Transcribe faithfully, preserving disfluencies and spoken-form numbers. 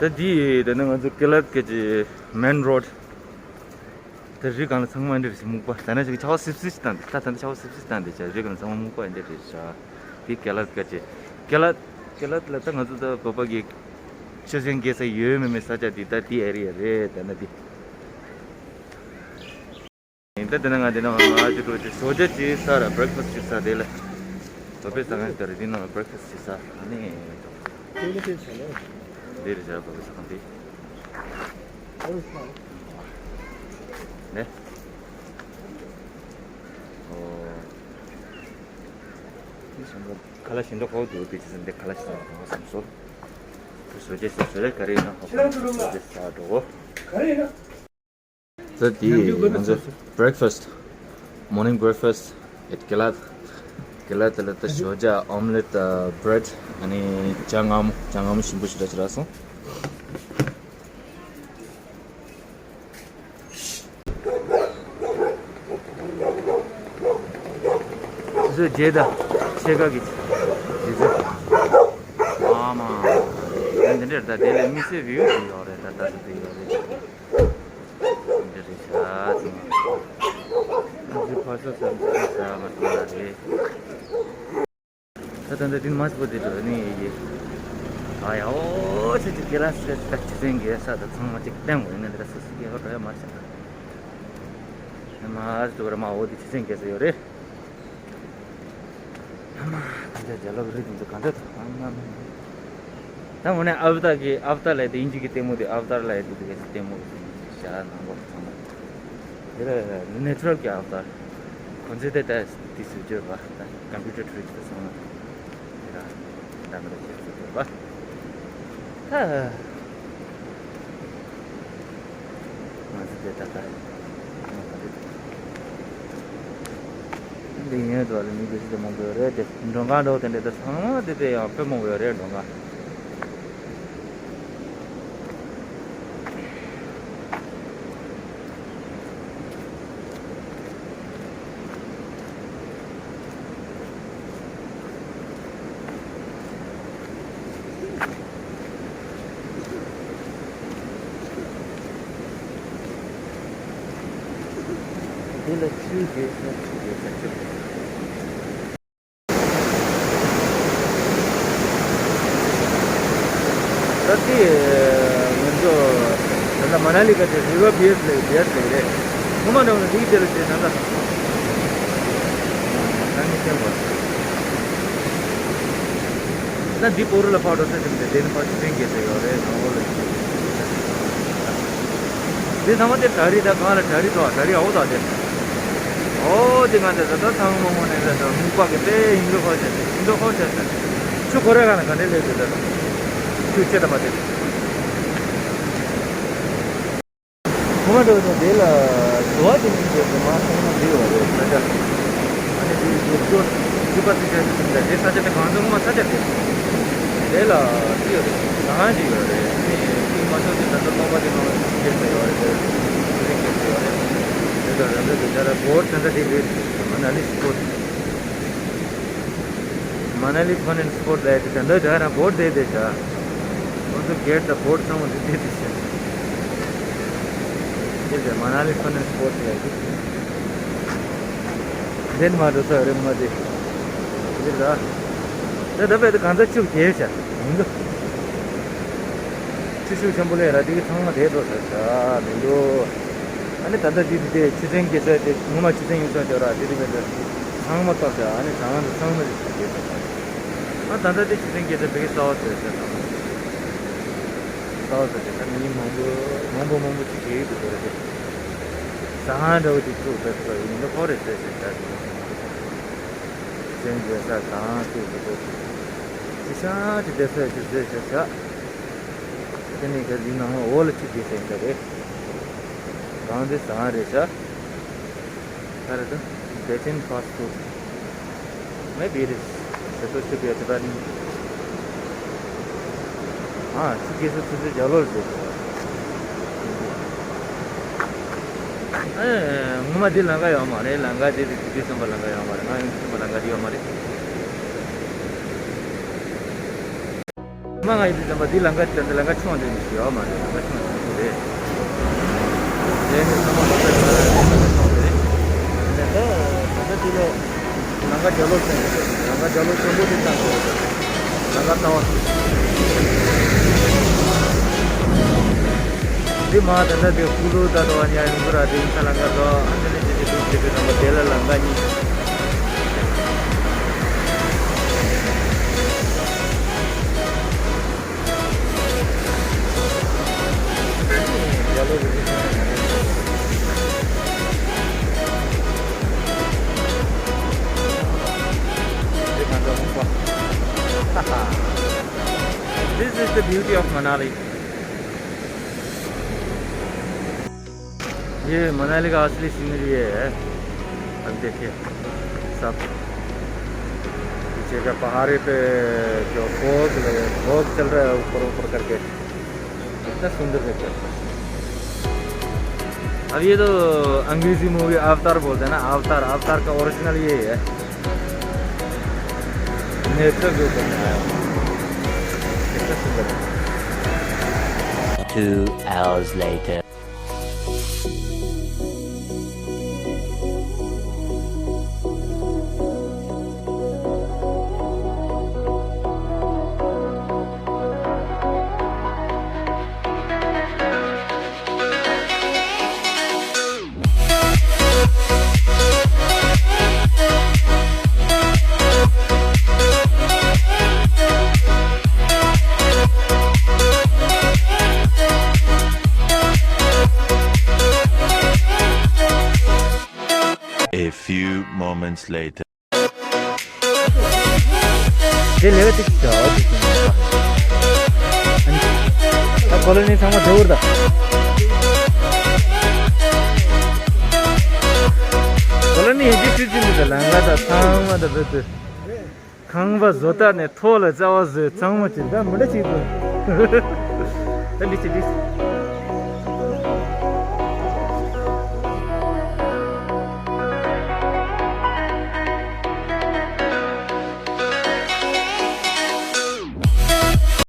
ད་འདི་ད་ནི་ང་ཚོ་ཀེ་ལད་སྐད་ཀྱི་མེན་རོ་ཌི། ད་རི་སྒང་ལ་ཚང་མ་འདི་རེད། སྨུག་པ། ད་ནི་ཅིག་ཆར་པ་སིབ་སིབ་ཞིག་བཏང་། ད་ད་ནི་ཆར་པ་སིབ་སིབ་བཏང་། འདི་ཅག་རི་སྒང་ལ་ཚང་མ་སྨུག་པ་འདི་རེད་ཤག་འདི་ཀེ་ལད་སྐད་ཀྱི། ཀེ་ལད་ཀེ་ལད་ལ་ད་ང་ཚོ་ད་བོད་པ་གི་ཆུ་ཚན་རྒྱག་ས་ཡོད་མེད་མེད་ས་ཆ་འདི་ད་འདི་ཨེ་རི་ཡ་རེད། ད་ནི་འདི། ད་དེ་ན་ང་དེ་ན་ང་ཅི་འགྲོ་ཅི་ཞོགས་ཇ་ཅི་ཟ་ར། བྷི་རེག་ཕ་སི་ཊི་ཅི་ཟ། དེ་ལ་བོད་པའི་ཟ་ཁང་ཞིག་ད་རེད། དེ་ནང་ལ་བྷི་རེག་ཕ་སི་ཊི་ཅི་ཟ། ཨ་ནི་འདི་རེད་ཤག་བོད་པའི་ཟ་ཁང་དེ། ནས། ཨོ། ཁ་ལག་ཞིམ་མདོག་ཁ་པོ་འདུག་དེ་ཅི་ཟེར། འདི་ཁ་ལག་ཞིམ་མདོག་ཁ་པོ་བསམ་སོང་། ཞོགས་ཇ་ཟ། ཞོགས་ཇ་ག་རེ་ཡིན་ན་ཧ་གོ། ཞོགས་ཇ་ཟ་འགྲོ། ག་རེ་ཡིན་ན། ད་དེ་ང་ཚོ་བྷི་རེག་ཕ་སི་ཊི། མོར་ནིང་བྷི་རེག་ཕ་སི་ཊི་ཨེཊ་ཀེ་ལད། ཀེ་ལད་དེ་ལ་ད་ཞོགས་ཇ། ཨོམ་ལེཊ། བྷི་རེཌ། ཨ་ནི་ཇ་མངར་མོ། ཇ་མངར་མོ་ཞིམ་པོ་ཞིག་རག་ཅིག་རག་སོང་། ཟོས་རྗེས་ད་ཕྱེད་ཀ་གི་རྗེས་ཟོས། ཨ་མ། ད་འདི་འདྲ་རེད། ད་དེ་ལས་དམིགས་བསལ་བིའུ་ཞིག་ཡོད་རེད། ད་ད་དུ་དེ་ཡོད་རེད། འདི་རེད་ཤག་ཚང་མ། ཨ་ཙི་ཕར་ཚུར་ཟ་མི་ཟ་མ་ཐུབ་ན་རེད། ད་ད་ད་དེ་མ་སྤོ་དེ་འགྲོ་ནི་ཡི། ཨ་ཡ་ཨོ་ཆེ་ཆེ། ཁྱེད་རང་ས་ད་ཆུ་ཚན་རྒྱག་ས་ད་ཚང་མ་ཅིག་བསྟན་དགོས་ནི་འདི་ར། སུ་སུ་རྒྱག་ག་འགྲོ་ཡ་མ་ཤེས་ན། མ་ཨ་ཙི་འགྲོ་ར་མ། འོ་དེ་ཆུ་ཚན་རྒྱག་ས་ཡོད་རེད། ཨ་མ། ད་ལྟ་རྒྱ་ལོག་རི་དེ་ཚོ་གང་འདྲ་འདུག་ཨ་མ་མ་མ། ད་དངོས་གནས་ཨ་བ་ཏར་གྱི། ཨ་བ་ཏར་ལབ་དེ་དབྱིན་ཇི་གི་ལྟད་མོ་དེ། ཨ་བ་ཏར་ལབ་དེ་དེ་ག་ལྟད་མོ་གི་ཞག་ནང་ལོགས་ཚང་མ། དེ་ལ་ནེ་ཅུ་རལ་གྱི་ཨ་བ་ཏར། ཁོ་ཚོས་དེ་ལྟ་དུས་སུ་བརྗོད་པ་ད་ཀམ་པུ་ཊར་ཊི་རིག་སི་དེ་ཚང་མ། དེ་ལ་ད་མི་ལ་བྱེད་ཚུལ་བརྗོད་པ། ད། ང་ཚོ་དེ་ད་ལྟ་འདི་ཡིན་འགྲོ་ལ་མི་དེ་ཚོ་དེ་མང་པོ་ཡོད་རེད་དེ། མགྲོན་ཁང་འགྲོ་དེ་འདྲ་དེ་ཚང་མ་དེ་དེ་ཡང་དཔེ་མང་པོ་ཡོད་རེད། མགྲོན་ཁང་། འདི་ལ་ཆུ་རྒྱས་ས། ཆུ་རྒྱས་ས་ཆུ། ད་ལྟའི་ང་ཚོ་ད་ལྟ་མ་ན་ལི་ག་དེ་རི་བར་བི་ལེཇ་ལབ་རེད། སྔོན་མ་འདྲ་བོ་ན་འདི་གི་དེ་ལ་བྱས་ད་ལྟ། ད་ནི་བསྟན་པ། ད་འདི་པོ་རུ་ལ་ཕར་འགྲོ་ས་ཞིག་མི་འདུག་དེ་ནི་ཕར་ཆུ་ཚན་རྒྱག་ས་ཡོད་རེད། ནང་ལོགས་ལ། འདི་ཚང་མ་དེ་བྲག་རི། ད་གང་ལ་བྲག་རི་འགྲོ་བ། བྲག་རི་ཨའོ་ད་དེ། ཨོ་དེ་གང་དེ་ད་ད་ཚང་མ་དངོས་གནས་ད་ད་སྨུག་པ་གི་དཔེ་ཡིན་འགྲོ་ཁོ་བྱས་ཏེ། ཡིན་འགྲོ་ཁོ་བྱས་ཏེ། ཆུ་འཁོར་ཡ་གང་ལ་ག་འདྲས་སླེབས་འདུག་ད་ད། ཆུ་ཆེ་ད་མ་དེ། ཁོ་མ་འགྲོ་ད་དེ་ལ་དུ་བ་དེ་མིན་དེ་དེ་མ་ཚང་མ་འདི་ཡོད་རེད་ས་ཆ། ཨ་ནི་དེ་དེ་ཚོ་ཅི་པ་སི་ཆ་ཞིག་ཟིན་ད་དེ་ས་ཆ་དེ་གང་ཚང་མ་ས་ཆ་དེ། དེ་ལ་དེ་ཡོད་རེད། ཟ་ཁང་ཅིག་ཡོད་རེད། ཨ་ནི་དེ་མ་ཤོག་དེ་ད་ལྟ་སྟོང་པ་དེ་ནང་ལ་ཆུ་རྒྱག་ས་ཡོད་རེད། དེ་ཆུ་རྒྱག་ས་ཡོད་རེད། དེ་ད་ད་ད་དེ་ད་ར་བོ་ཊི་ད་ད་དེ་རེད། མ་ན་ལི་སི་པོ་ཊི། མ་ན་ལི་ཕན་ཨེན་ཌི་སི་པོ་ཊི་ལབ་དེ་ད་ལྟ་ད་ར་བོ་ཊི་དེ་དེ་ཤ། ཁོང་ཚོ་གེ་ཊི་དང་བོ་ཊི་ཚང་མ་དེ་དེ་དེ་ཤ། དེ་ལ་མ་ན་ལི་ཕན་ཨེན་ཌི་སི་པོ་ཊི་ལབ་དེ། དེ་ནི་མ་འགྲོ་ས་རེད་མ་དེ། དེ་ལ། ད་ད་བས་ད་གང་ཚ་ཆུ་གེ་ཤ། ཡིན་གི། ཆུ་ཤུགས་ཆེན་པོ་ལས་ར་དེ་གི་ཚང་མ་དེ་འགྲོ་ས་ཤ་མི་འགྲོ། ཨ་ནི་ད་ལྟ་འདི་འདི་དེ་ཆུ་ཚན་རྒྱག་ས་དེ་ངོ་མ་ཆུ་ཚན་ཡིན་ས་དེ་ར་དེ་དེ་མེད་དེ། ཚང་མ་བཏབ་ཤག་ཨ་ནི་ཟ་ཁང་དེ་ཚང་མ་དེ་ཆུ་རྒྱག་ས། ཨ་ད་ལྟ་དེ་ཆུ་ཚན་རྒྱག་ས་དེ་གི་གསར་པ་བཟོས་ཤག་ཚང་མ། གསར་པ་བཟོས་ཤག་ད་མི་མང་པོ་མང་པོ་མང་པོ་ཅིག་གི་ཡོད་དེ་རེད་དེ། ཟ་ཁང་འདྲ་བོ་དེ་ཚུགས་ད་ཚུགས་ཡིན་ད་ཁོ་རེ་བཟོས་ཤག་ད་དེ། ཆུ་ཚན་རྒྱག་ས་ཟ་ཁང་ཚུགས་དེ་ཚོ། ཅི་ཤག་ཅི་བསྡད་ས་ཅི་བཟོས་ཤག་ཤག་དེ་ནས་ད་འདི་ནང་འོག་ལ་ཆུ་རྒྱག་ས་ཡིན་ས་རེད། གང་དེ་ཟ་ཁང་རེད་ཤག་ཁ་རེད་ད། Tibetan fast food. Maybe it is. Supposed to be a Tibetan. ཨ། ཆུ་རྒྱག་ས་ཆུ་ཚོད་རྒྱག་ལོག་རེད། ཨེ། ངོ་མ་འདི་ལམ་ཁ་ཡོད་མ་རེད། ལམ་ཁ་འདི་རེད། དེ་དུས་ཙམ་པ་ལམ་ཁ་ཡོད་མ་རེད། ང་ཡིན་དུས་ཙམ་པ་ལམ་ཁ་འདི་ཡོད་མ་རེད། མ་ང་ཡི་དུས་ཙམ་པ་འདི་ལམ་ཁ་དེ་འདྲ་ལམ་ཁ་ཆུང་བ་འདྲ་ཞིག་ཡོད་མ་རེད། ལམ་ཁ་ཆུང་བ་ཆུང་ཆུང་རེད། དེ་ནས་ཚང་མ་ལམ་ཁ་ཆུང་བ་ཆུང་བ་རེད། དེ་ནས་ད་ད་ལྟ་འདི་ལོ་ལམ་ཁ་རྒྱ་ལོ་ཆེན་པོ་རེད། ལམ་ཁ་རྒྱ་ལོ་ཆེན་པོ་དེ་ཚང་དགོས་རེད། ལམ་ཁ་ལྟ་བ། འདི་མ་ད་ལྟ་དེ་ཀུ་ལུ་ད་ད་བ་ཉ་ཡོང་གི་ར། དེ་ཡིན་ས་ལམ་ཁ་ལོ་ཨ་འདི་ནས་དེ་དེ་དུས་དེ་དུས་ཙམ་པ་དེ་ལ་ལམ་ཁ་གཉིས། This is the beauty of Manali. ये मनाली का असली सीनरी ये है। अब देखिए सब पीछे का पहाड़ी पे जो फॉग, फॉग चल रहा है ऊपर ऊपर करके, कितना सुंदर दिख रहा है। अब ये तो अंग्रेजी मूवी अवतार बोलते हैं ना, अवतार, अवतार का ओरिजिनल ये है। नेचर जो करने आया हूँ। कितना सुंदर है। Two hours later. A few moments later. དེ་ལས་ཀ་ཏིག་ཙམ་ཨོ་ཏིག་ཙམ། ཨ་ནི་ད་ཀོ་ལོ་ནི་ཚང་མ་འགྲོ་བར་ད། ཀོ་ལོ་ནི་ཧེ་ཅི་ཤུ་ཅི་མི་ད་ལང་ག་ད་ཚང་མ་ད་བེ་ཏུ། ཁང་པ་བཟོ་ལྟ་ནས་ཐོག་ལ་རྩ་བ་བཟོས་ཚང་མ་ཅི་ད་མི་འདྲ་ཅིག་ཏུ། ད་འདི་ཅི་འདི།